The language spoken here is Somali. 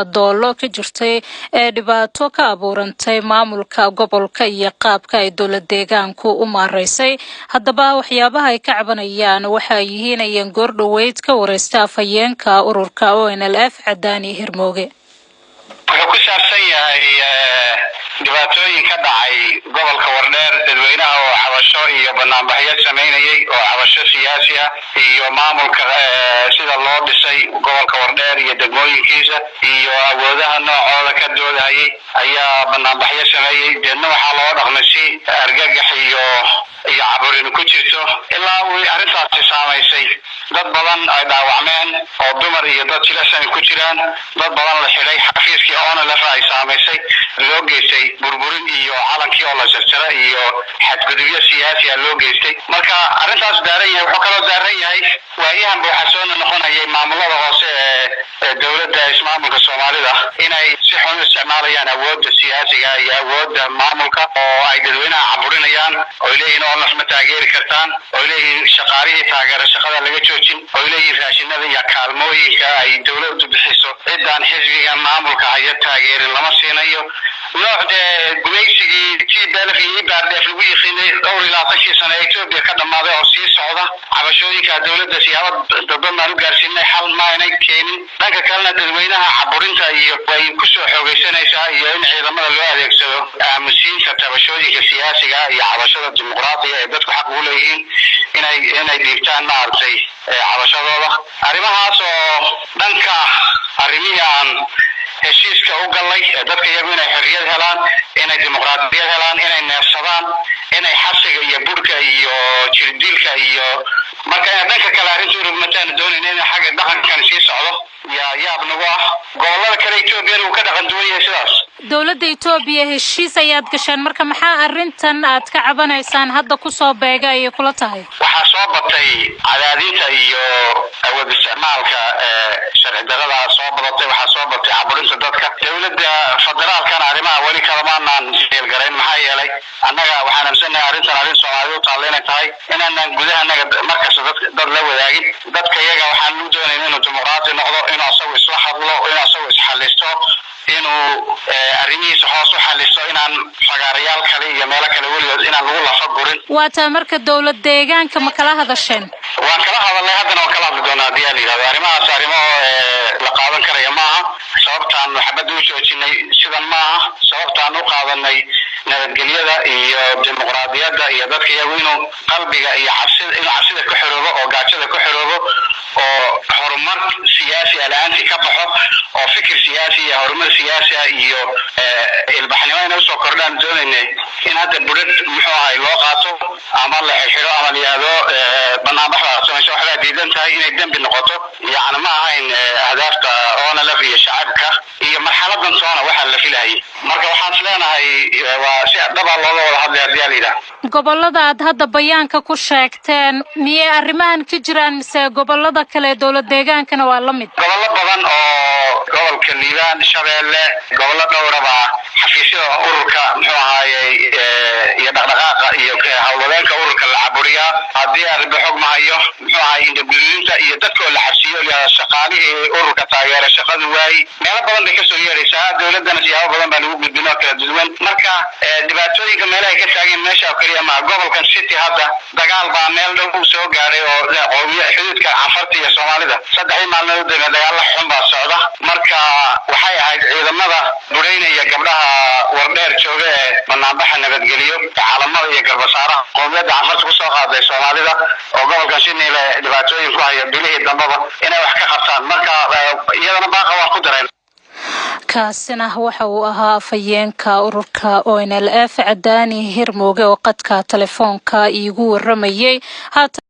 Doolo ka jirtay ee dhibaato ka abuurantay maamulka gobolka iyo qaabka ay dowlad deegaanku u maareysay. Haddaba, waxyaabaha ay ka cabanayaan waxa ay yihiin ayaan goordhoweyd ka wareysta afhayeenka ururka ONLF, Cadaani Hirmooge. Wuxuu ku saabsan yahay dhibaatooyin ka dhacay gobolka Wardheer, dadweynaha oo cabasho iyo banaanbaxyo samaynayay oo cabasho siyaasi ah iyo maamulka sida loo dhisay gobolka Wardheer iyo degmooyinkiisa iyo awoodaha noocooda ka doodahayay ayaa banaanbaxyo sameeyey. Deedna waxaa loo dhaqmay si argagax iyo caburin ku jirto, ilaa uu arrintaasi saamaysay dad badan ay dhaawacmeen oo dumar iyo dad jilicsan ay ku jiraan, dad badan la xidhay, xafiiskii ONLF ay saamaysay, loo geystay burburin iyo calankii oo la jarjara iyo xadgudubyo siyaasi ah loo geystay. Marka arrintaas daaran yahay. Wuxuu kaloo daaran yahay, waayahanba waxaa soo noqonayay maamulada hoose ee dowladda ismaamulka Soomaalida inay si xun u isticmaalayaan awoodda siyaasiga iyo awoodda maamulka, oo ay dadweynaha caburinayaan, oo ay leeyihiin ONLF ma taageeri kartaan, oo ay leeyihiin shaqaalihii taageera shaqada laga joojin, oo ay leeyihiin raashinada iyo kaalmooyinka ay dowladdu bixiso ciddaan xisbiga maamulka haya taageerin lama siinayo. Nooc dee gumaysigii TPLF iyo EPRDF lagu yiqiinay dhowr iyo labaatankii sano ee Ethiopia ka dhammaaday oo sii socda. Cabashooyinka dowladda siyaabo dadban baan u gaarsiinay, xal maanay keenin. Dhanka kalena dadweynaha caburinta iyo way kusoo xoogaysanaysaa iyo in ciidamada loo adeegsado aamusiinta tabashooyinka siyaasiga iyo cabashada dimuqraadiga ee dadku xaq ugu leeyihiin inay dhiibtaan, maaragtay, cabashadooda. Arrimahaas oo dhanka arrimihii aan heshiiska u gallay ee dadka iyagu inay xorriyad helaan, inay dimuqraadiyad helaan, inay neefsadaan, inay xabsiga iyo burhka iyo jirdilka iyo marka inay dhanka kale arrintu rugmataan doonayna in xagga dhaqankan sii socdo yaa yaab nagu ah. Gobollada kale Etoobiyana uu ka dhaqan duwan yahay sidaas. Dowladda Etoobiya heshiis ayaad gasheen, marka maxaa arrintan aad ka cabanaysaan hadda kusoo beega ayay kula tahay? Waxaa soo batay cadaadinta iyo awood isticmaalka sharci darada soo badatay. Waxaa soo batay caburinta dadka. Dowladda federaalkana arrimaha weli kalamaanaan deelgarayn, maxaa yeelay annaga waxaan aaminsannahay arrintan arrin Soomaalida u taalla inay tahay, inaanan gudaha annaga markasta dad la wadaagin. Dadka iyaga waxaan u doonayn inuu dimuqraadi noqdo, inuu asagu isla hadlo, inuu asagu isxalisto, inuu arrimihiisa hoos u xalisto, inaan fagaarayaal kale iyo meelo kale weligood inaan lagu lafa gurin. Waa tahay. Marka dowlad deegaanka ma kala hadasheen? Waan kala hadalnay, haddana waan kala hadli doonaa haddii aan la yidhahdo. Arrimahaas arrimo la qaadan karaya maaha. Sababtaan xabadda u joojinay sidan maaha. Sababtaan u qaadanay nabadgelyada iyo dimuqraadiyadda iyo dadka iyagu inuu qalbiga iyo cabsida, inuu cabsida ka xoroobo oo gaajada ka xoroobo oo horumar siyaasi ah la-aantii ka baxo oo fikir siyaasi iyo horumar siyaasi ah iyo ilbaxnimo inay usoo kordhaan doonaynay, in hadda budhadh muxuu ahay loo qaato ama la xirxiro ama la yihahdo banaanbax baa samaysa, waxbaa diidan tahay, inay dembi noqoto, yacni ma ahayn ahdaafta ONLF iyo shacabka iyo marxaladan toona waxaa la filahayay. Marka waxaan is leenahay waa si dhabaa looga wada hadlay haddii aa la yidhaah. Gobolada aad hadda bayaanka ku sheegteen miyay arrimahan ka jiraan, mise gobolada kale dowlad deegaankana waa la mid? Gobollo badan oo gobolka Liibaan, Shabeelle, gobollo dhowraba xafiisyada ururka muxuu ahaayey iyo dhaqdhaqaaqa iyo howlwadeenka ururka la caburiyaa. Haddii arrinba xog ma hayo, muxuu ahaay, indhaguduudinta iyo dadka oo la xabsiyo, shaqaalihii ururka taageera shaqadu waayey, meelo badan bay kasoo yeeraysaa. Dowladdana siyaabo badan baa lagu gudbin oo kala duwan. Marka dhibaatooyinka meelahay ka taageen meesha oo keliya maaha. Gobolkan City hadda dagaal baa meel dhow soo gaaray oo qoomiya xuduudka Canfarta iyo Soomaalida 3dii maalmood u dambe dagaalla xun baa socda. Marka waxay ahayd ciidamada buraynaya gabdhaha Wardheer jooga ee banaanbaxa nabadgeliyo, calamada iyo garbasaaraha qoomiyadda Canfarta kusoo qaaday Soomaalida oo gobolkan Shiniile dhibaatooyin ku haya bilihii dambaba, inay wax ka qabtaan. Marka iyadana baaqa waan ku darayn. Kaasina waxa uu ahaa afhayeenka ururka ONLF, Cadaani Hirmooge, oo qadka telefoonka iigu waramayay haatan.